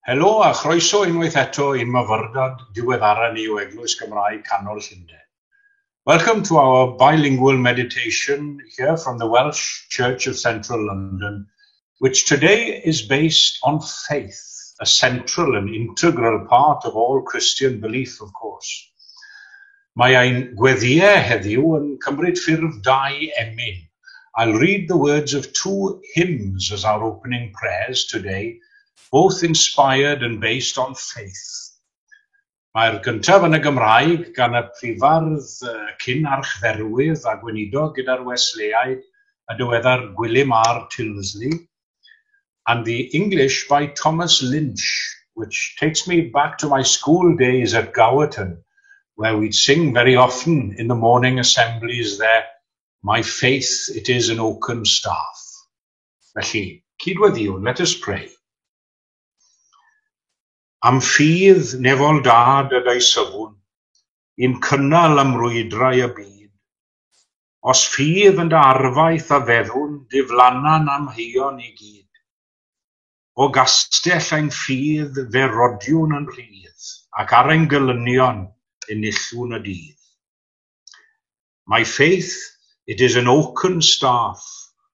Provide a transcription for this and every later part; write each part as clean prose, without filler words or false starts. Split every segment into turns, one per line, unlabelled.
Helo a chroeso unwaith eto i'n myfyrdod diweddara ni o Eglwys Gymraeg Canol Llundain. Welcome to our bilingual meditation here from the Welsh Church of Central London, which today is based on faith, a central and integral part of all Christian belief, of course. Mae ein gweddïau heddiw yn cymryd ffurf dau emyn. I'll read the words of two hymns as our opening prayers today, both inspired and based on faith. Mae'r gyntaf yn y Gymraeg gan y prifardd cyn archdderwydd a gweinidog gyda'r Wesleaid y diweddar Gwilym R. Tildesley, and the English by Thomas Lynch, which takes me back to my school days at Gowerton, where we'd sing very often in the morning assemblies there, "My faith, it is an oaken staff." Felly, cydweddïwn, let us pray. Am ffydd nefol dad y deisyfwn, i'n cynnal ym mrwydrau y byd. Os ffydd yn dy arfaeth a feddwn, diflanna'n amheuon i gyd. O gastell ein ffydd fe rodiwn yn rhydd, ac ar ein gelynion enillwn y dydd. My faith, it is an oaken staff,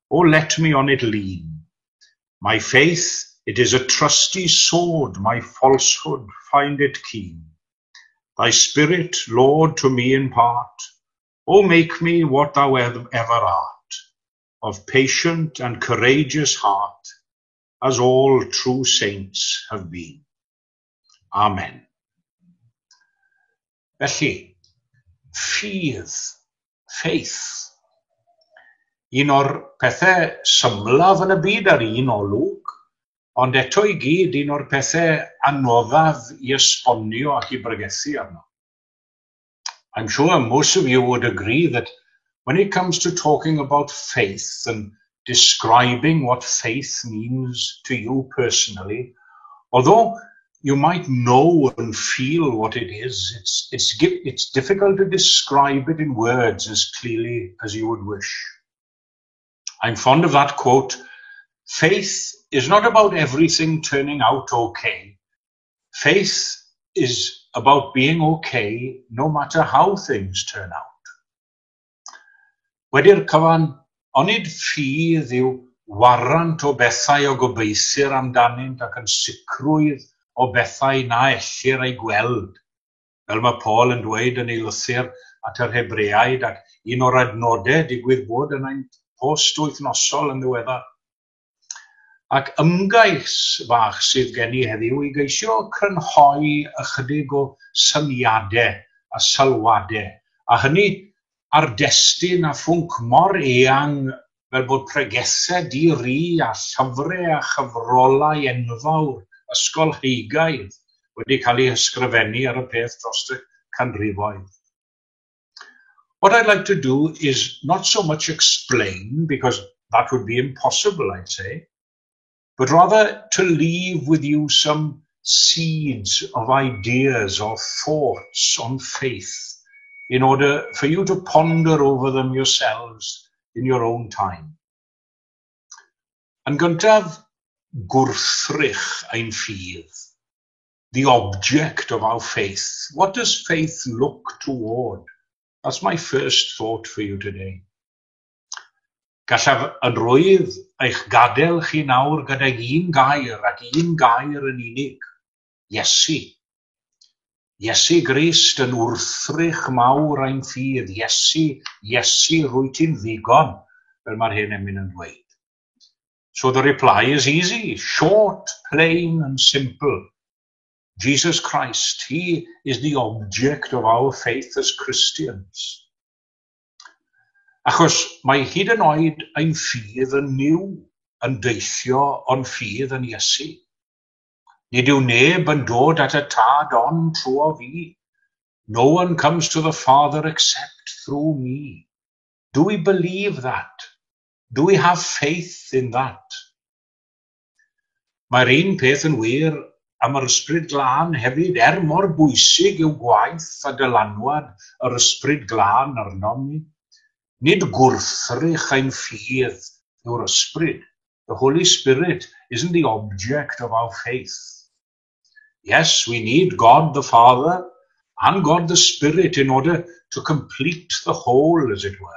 oh, let me on it lean. My faith, it is a trusty sword, my falsehood find it keen. Thy spirit, Lord, to me impart, O make me what thou ever art, of patient and courageous heart, as all true saints have been. Amen. Felly, ffydd, faith. Un o'r pethau symlaf yn y byd ar un olwg, ond eto i gyd un o'r pethau anoddaf i esbonio ac i bregethu arno. I'm sure most of you would agree that when it comes to talking about faith and describing what faith means to you personally, although you might know and feel what it is, it's difficult to describe it in words as clearly as you would wish. I'm fond of that quote, "Faith is not about everything turning out okay. Faith is about being okay no matter how things turn out." Wedi'r cyfan, onid ffydd yw warant o bethau y gobeithir amdanynt ac yn sicrwydd o bethau na ellir eu gweld, fel mae Paul yn dweud yn ei lythyr at yr Hebreaid ac un o'r adnodau digwydd bod yn ein post wythnosol yn ddiweddar. Ac ymgais fach sydd gen i heddiw i geisio crynhoi ychydig o syniadau a sylwadau, a hynny ar destun a phwnc mor eang fel bod pregethau di-ri a llyfrau a chyfrolau enfawr ysgolheigaidd wedi cael eu hysgrifennu ar y peth dros y canrifoedd. What I'd like to do is not so much explain, because that would be impossible, I'd say, but rather to leave with you some seeds of ideas or thoughts on faith in order for you to ponder over them yourselves in your own time. Yn gyntaf, gwrthrych ein ffydd, the object of our faith. What does faith look toward? That's my first thought for you today. Gallaf yn rhwydd eich gadael chi nawr gydag un gair ac un gair yn unig. Iesu. Iesu Grist yn wrthrych mawr ein ffydd. Iesu, Iesu, rwyt ti'n ddigon, fel mae'r hen emyn yn dweud. So the reply is easy, short, plain and simple. Jesus Christ, he is the object of our faith as Christians. Achos mae hyd yn oed ein ffydd yn Nuw yn deillio o'n ffydd yn Iesu. Nid yw neb yn dod at y Tad ond trwy fi. No one comes to the Father except through me. Do we believe that? Do we have faith in that? Mae'r un peth yn wir am yr Ysbryd Glân hefyd, er mor bwysig yw gwaith a dylanwad yr Ysbryd Glân arnom ni. Nid gwrthrych ein ffydd yw'r Ysbryd. The Holy Spirit isn't the object of our faith. Yes, we need God the Father and God the Spirit in order to complete the whole, as it were.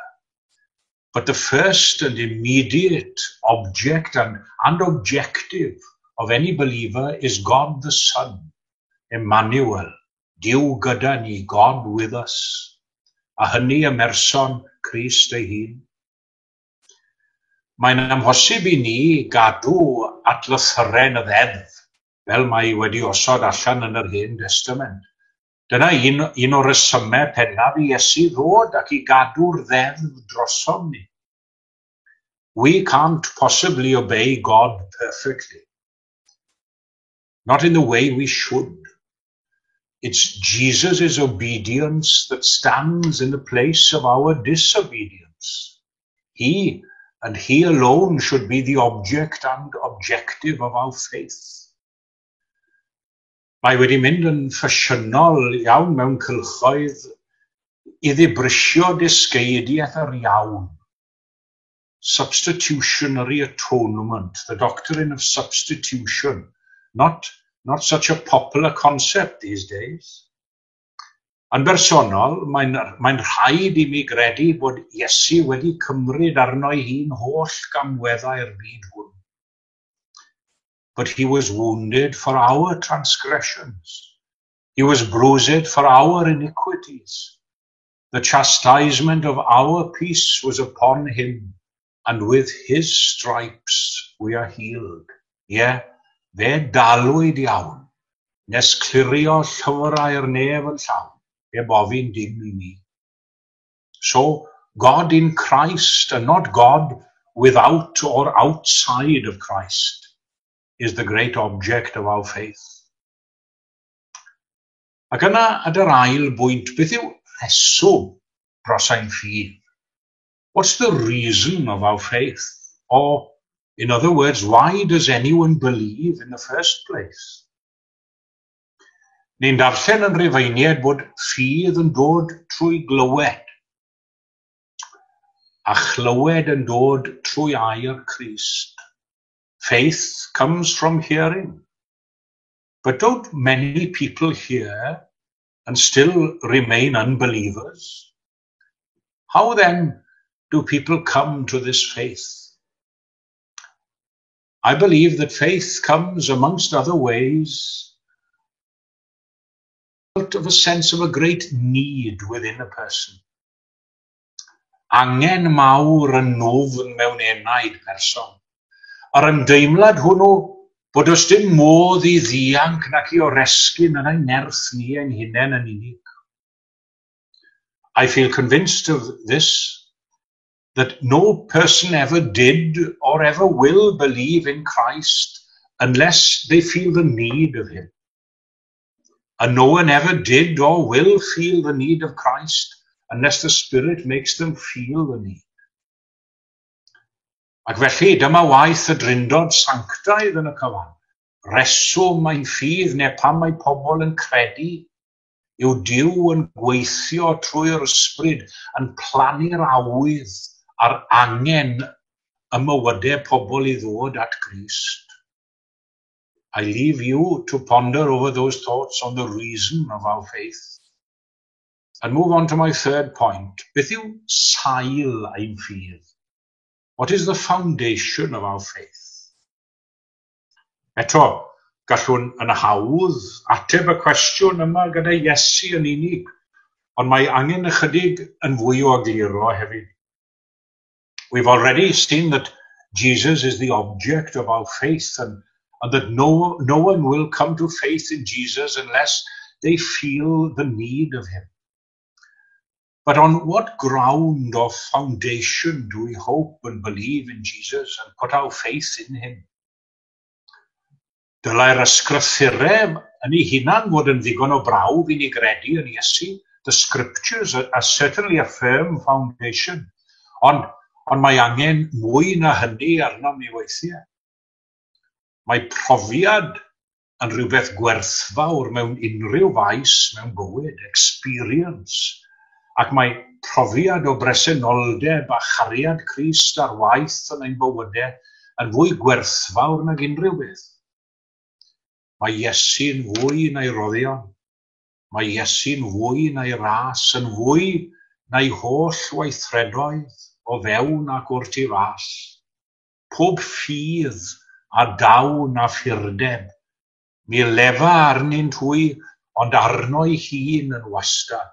But the first and immediate object and objective of any believer is God the Son, Emmanuel, Duw gyda ni, God with us, a hynny ym mherson Crist ei hun. Mae'n amhosib i ni gadw at lythyren y ddeddf, fel mae wedi osod allan yn yr Hen Testament. Dyna un o'r resymau pennaf i Iesu ddod ac i gadw'r ddeddf drosom ni. We can't possibly obey God perfectly. Not in the way we should. It's Jesus' obedience that stands in the place of our disobedience. He and he alone should be the object and objective of our faith. Mae wedi mynd yn ffasiynol iawn mewn cylchoedd i ddibrisio dysgeidiaeth yr iawn. Substitutionary atonement, the doctrine of substitution, not such a popular concept these days. Yn bersonol, mae'n rhaid i mi gredu bod Iesu wedi cymryd arno'i hun holl gamweddau'r byd hwn. But he was wounded for our transgressions. He was bruised for our iniquities. The chastisement of our peace was upon him, and with his stripes we are healed. Ie, fe dalwyd iawn, nes clirio llyfrau'r nef yn llawn, heb ofyn dim i mi. So, God in Christ and not God without or outside of Christ is the great object of our faith. Ac yna, at yr ail bwynt, beth yw rheswm dros ein ffydd? What's the reason of our faith? Or, in other words, why does anyone believe in the first place? Ni'n darllen yn Rhufeiniaid bod ffydd yn dod trwy glywed, a chlywed yn dod trwy air Crist. Faith comes from hearing. But don't many people hear and still remain unbelievers? How then do people come to this faith? I believe that faith comes, amongst other ways, out of a sense of a great need within a person. Angen mawr yn nwfn mewn enaid person. A'r ymdeimlad hwnnw bod does dim modd i ddianc nac i oresgyn yn ein nerth ni ein hunain yn unig. I feel convinced of this, that no person ever did or ever will believe in Christ unless they feel the need of him. And no one ever did or will feel the need of Christ unless the Spirit makes them feel the need. Ac felly, dyma waith y Drindod Sanctaidd yn y cyfan. Reswm ein ffydd neu pam mae pobl yn credu yw Duw yn gweithio trwy'r ysbryd yn plannu'r awydd a'r angen ym mywydau pobl i ddod at Grist. I leave you to ponder over those thoughts on the reason of our faith. And move on to my third point. Beth yw sail ein ffydd? What is the foundation of our faith? Eto, gallwn yn hawdd ateb y cwestiwn yma gyda Iesu yn unig, ond mae angen ychydig yn fwy o egluro hefyd. We've already seen that Jesus is the object of our faith and that no one will come to faith in Jesus unless they feel the need of him. But on what ground or foundation do we hope and believe in Jesus and put our faith in him? Dylai'r ysgrythurau yn ei hunan fod yn ddigon o brawf i ni gredu yn Iesu. The scriptures are certainly a firm foundation. Ond mae angen mwy na hynny arnom ni weithiau. Mae profiad yn rhywbeth gwerthfawr mewn unrhyw faes mewn bywyd, experience. Ac mae profiad o bresenoldeb a chariad Crist ar waith yn ein bywydau yn fwy gwerthfawr nag unrhyw beth. Mae Iesu'n fwy na'i roddion. Mae Iesu'n fwy na'i ras, yn fwy na'i holl weithredoedd o fewn ac o'r tu fas. Pob ffydd a dawn a phurdeb, mi lefa arnynt hwy, ond arno'i hun yn wastad,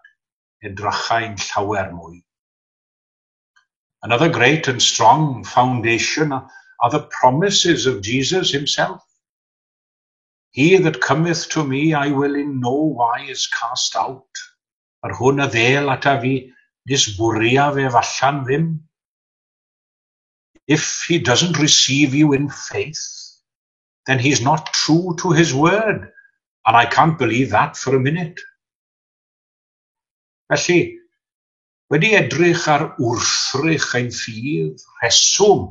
edrychai'n llawer mwy. Another great and strong foundation are the promises of Jesus himself. "He that cometh to me, I will in no wise cast out." Yr hwn a ddêl ataf fi, nis bwriaf ef allan ddim. If he doesn't receive you in faith, then he's not true to his word. And I can't believe that for a minute. Felly, wedi edrych ar wrthrych ein ffydd, rheswm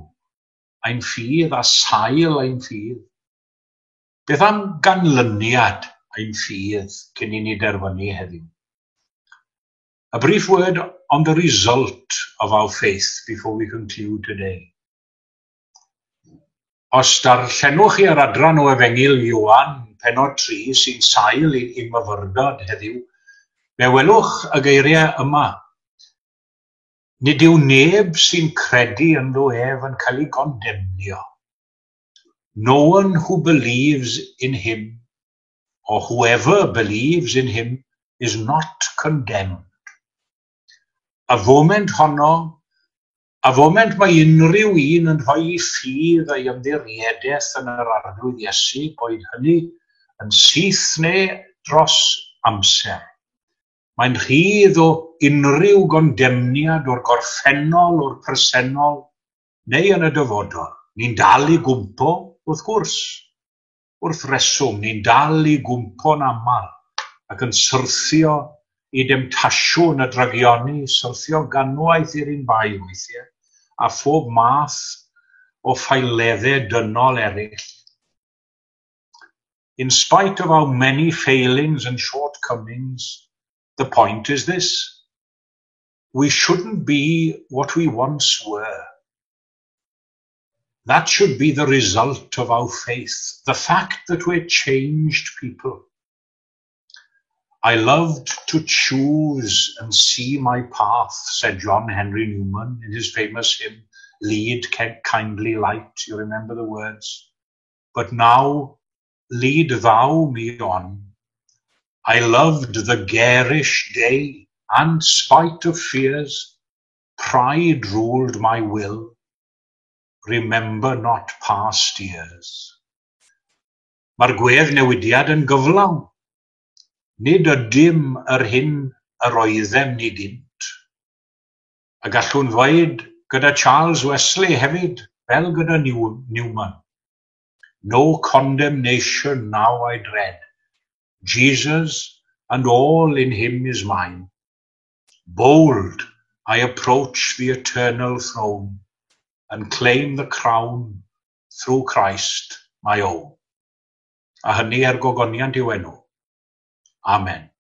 ein ffydd a sail ein ffydd, beth am ganlyniad ein ffydd cyn i ni derfynu heddiw? A brief word on the result of our faith before we conclude today. Os darllenwch chi yr adran o Efengyl Ioan, pennod 3, sy'n sail i'n myfyrdod heddiw, fe welwch y geiriau yma. Nid yw neb sy'n credu ynddo ef yn cael ei gondemnio. No one who believes in him, or whoever believes in him, is not condemned. Y foment honno, y foment mae unrhyw un yn rhoi ffydd a'i ymddiriedaeth yn yr Arglwydd Iesu, boed hynny yn syth neu dros amser, mae'n rhydd o unrhyw gondemniad o'r gorffennol, o'r presennol, neu yn y dyfodol. Ni'n dal i gwmpo, wrth gwrs. Wrth reswm, ni'n dal i gwmpo'n aml ac yn syrthio i demtasiwn y drygioni, syrthio ganwaith i'r un bai weithiau, a phob math o ffaeleddau dynol eraill. In spite of our many failings and shortcomings, the point is this: we shouldn't be what we once were. That should be the result of our faith, the fact that we're changed people. "I loved to choose and see my path," said John Henry Newman in his famous hymn, "Lead Kindly Light." You remember the words. "But now lead thou me on. I loved the garish day, and spite of fears, pride ruled my will. Remember not past years." Mae'r gweddnewidiad yn gyflawn. Nid ydym yr hyn yr oeddem ni gynt. A gallwn ddweud gyda Charles Wesley hefyd, fel gyda Newman, "No condemnation now I dread. Jesus and all in him is mine. Bold I approach the eternal throne and claim the crown through Christ my own." A hynny er gogoniant i'w enw. Amen.